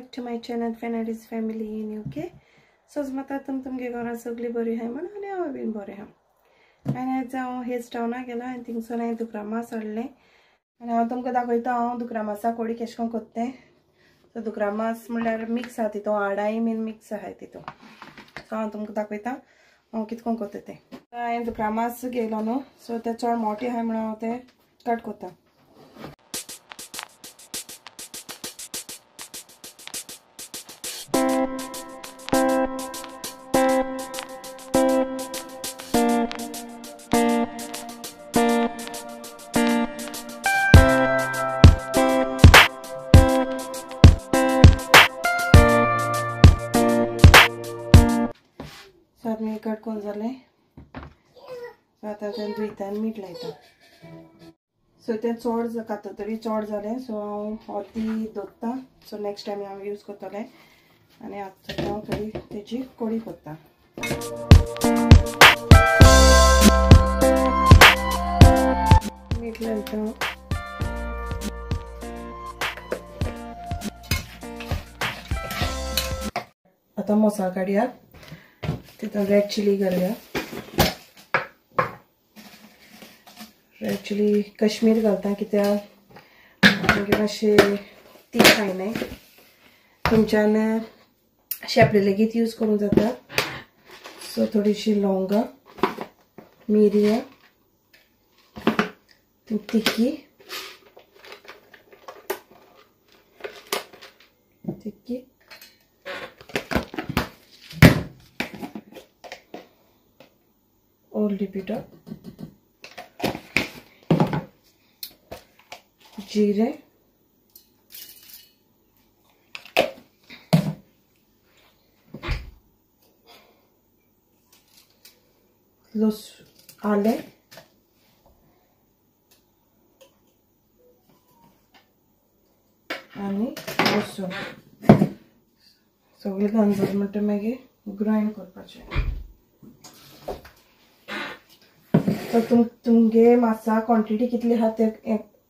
Back to my channel Fernandes family in UK. So मता तुम तुमगे घरां सगळीं बरी आहाय म्हण आनी हांव बीन बरें आहा. आनी आयज हांव हेज टावना गेला आनी थिंगसून हांवें दुकरा मास हाडलें आनी हांव तुमकां दाखयता हांव दुकरा मासा कोडी केशें कोन्न कोत्ता तें. सो दुकरा मास म्हणल्यार मिक्स आहा तितून, हाडांय बीन मिक्स आहाय तितून. सो हांव तुमकां दाखयता हांव कितें कोन्न कोत्ता तें. हांवें दुकरा मास घेयलो न्हू, सो तें चड मोटें आहाय म्हणून हांव तें कट कोत्ता. कट करून जालें. सो आतां तें धुयता आनी मीठ लायता. सो तें चड खातो तरी चड जालें, सो हांव अर्दी दवरता. सो नेक्स्ट टायम हांव यूज करतलें. आनी आतां हांव थोडी तेजी कोडी करता. मीठ लायता. आतां मसालो काडया. तितून रेड चिली घालया. रेड चिली कश्मीर घालता कित्याक मागीर मातशें ती खायनाय. तुमच्यान शेपडी लेगीत यूज करूंक जाता. सो थोडीशी लवंगां, मिरयां, तिक्की तिक्की, हळदी पिठो, जिरे, आलें, आनी लसूण सगळें घालून जालें म्हणटकीर मागीर ग्रायंड करपाचें. सो तुमगे मासा क्वॉन्टिटी कितली आहा ते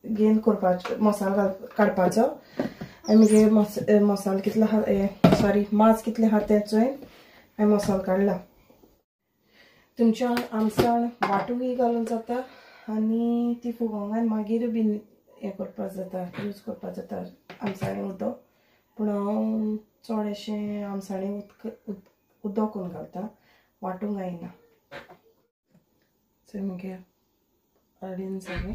घेवन करपाचो, मसालो काडपाचो. आनी मागीर मसालो कितलो आहा, सॉरी मांस कितलें आहा तें चोयन हांवें मसालो काडला. तुमच्या आमसाण वांटूंकय घालूंक जाता आनी ती फुगोवंक आनी मागीर बीन हें करपाक जाता, यूज करपाक जाता आमसाणे उदक. पूण हांव चड अशें आमसाणे उदक करून घालता, वांटूंक घायना. सो मागीर अडीन जालें.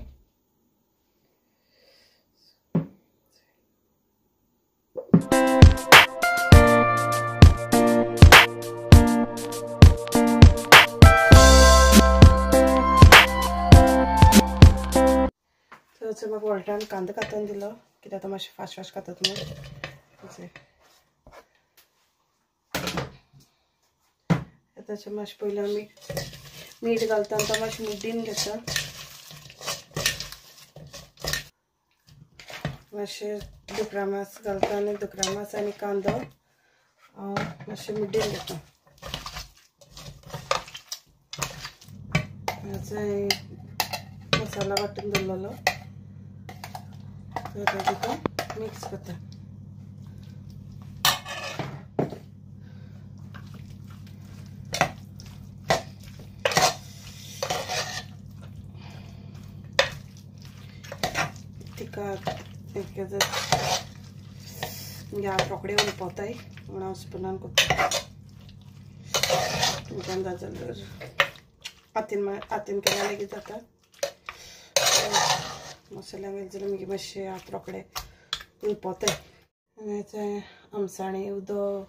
सो म्हाका व्हडल्यान कांदो कातून दिलो कित्याक तो मातशें फास्ट फास्ट खातात म्हूण. आतां मातशें पयलीं आमी मीठ घालता आनी तो मातशें मुड्डीन घेता. मातशें दुकरा मास घालता आनी दुकरा मास आनी कांदो हांव मातशें मुड्डीन घेता. मसाला वांटून दवरलेलो तो तितून मिक्स करता. हात रोखडे उलपोताय म्हणून हांव स्पुनान कोत्ता. तुमच्यान जाता जाल्यार हातीन हातीन केल्यार लेगीत जाता. मसाल्यान घातले जाल्यार मागीर मातशे हात रोखडे उलपोताय. आनी तें आमसाणे उदक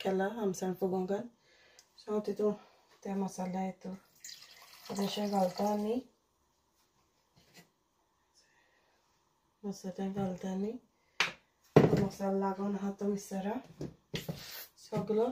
केला, आमसाण फुगोवंक. सो हांव तितून ते मसाले हितून थोडेशे घालता आनी मसाले घालता आनी मसालो लागून आहा तो मिक्सरा सगलो.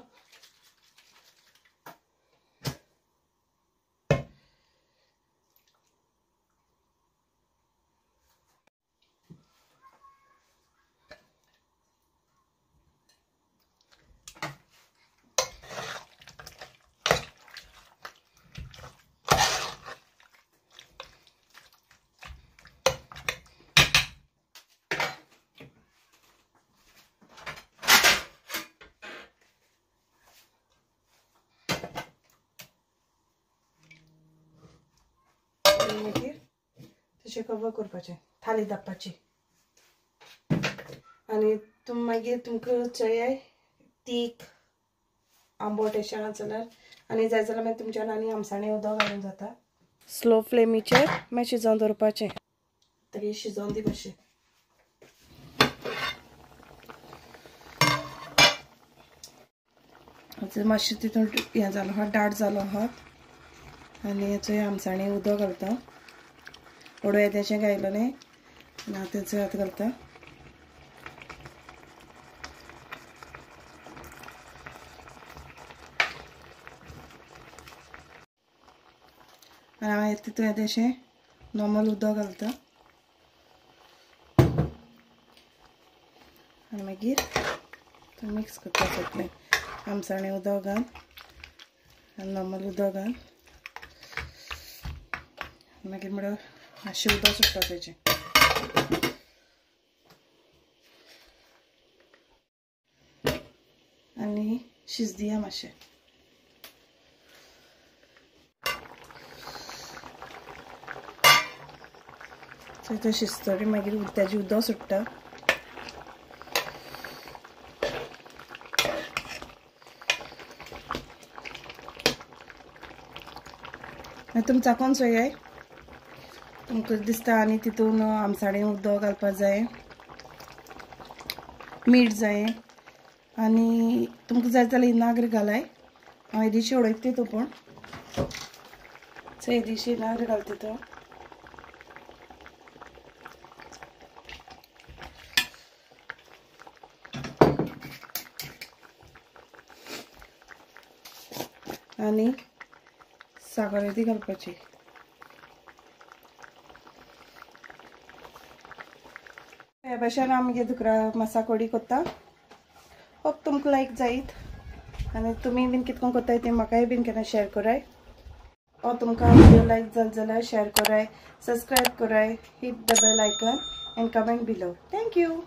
तशें कवर करपाचें, थाली धापपाची. आनी तुम मागीर तुमकां चोयाय तीख आंबट अशें आसा जाल्यार आनी जाय जाल्यार मागीर तुमच्यान आनी आमसाणे उदक घालून जाता. स्लो फ्लेमीचेर मागीर शिजोवन दवरपाचें. तरी शिजोवन दी मातशें. मातशें तितून हें जालो आहा, दाट जालो आहा. आनी चोय आमसाणे उदक घालता, वडो येदेशें घायलें आनी आतां चोय आतां घालता. आनी हांव तितून येदेशें नॉर्मल उदक घालता आनी मागीर मिक्स करता सगळें. आमसाणे उदक घाल आनी नॉर्मल उदक घाल, मागीर म्हळ्यार मातशें उदक सुट्टा तेजें. आनी शिज दिया मातशें. तें शिजतरी मागीर तेजें उदक सुट्टा. मागीर तुमी चाकोन चोयाय, तुमकां दिसता आनी तितून आमसाणे उदक घालपाक जाय, मीठ जाय. आनी तुमकां जाय जाल्यार इनाग्र घालाय. हांव येदीशी उडयता तितून, पूण चोय येदीशी इनाग्र घालता तितून. आनी साकर ती घालपाची. ह्या भाशेन आमगे धुकरा मासा कोडी कोत्ता. होप तुमकां लायक जायत आनी तुमी बीन कितको कोत्ताय तें म्हाकाय बीन केन्ना शेयर कराय. ओ तुमकां व्हिडियो लायक जाल जाल्यार शेयर कराय, सबस्क्रायब कराय, hit the bell icon and comment below. Thank you.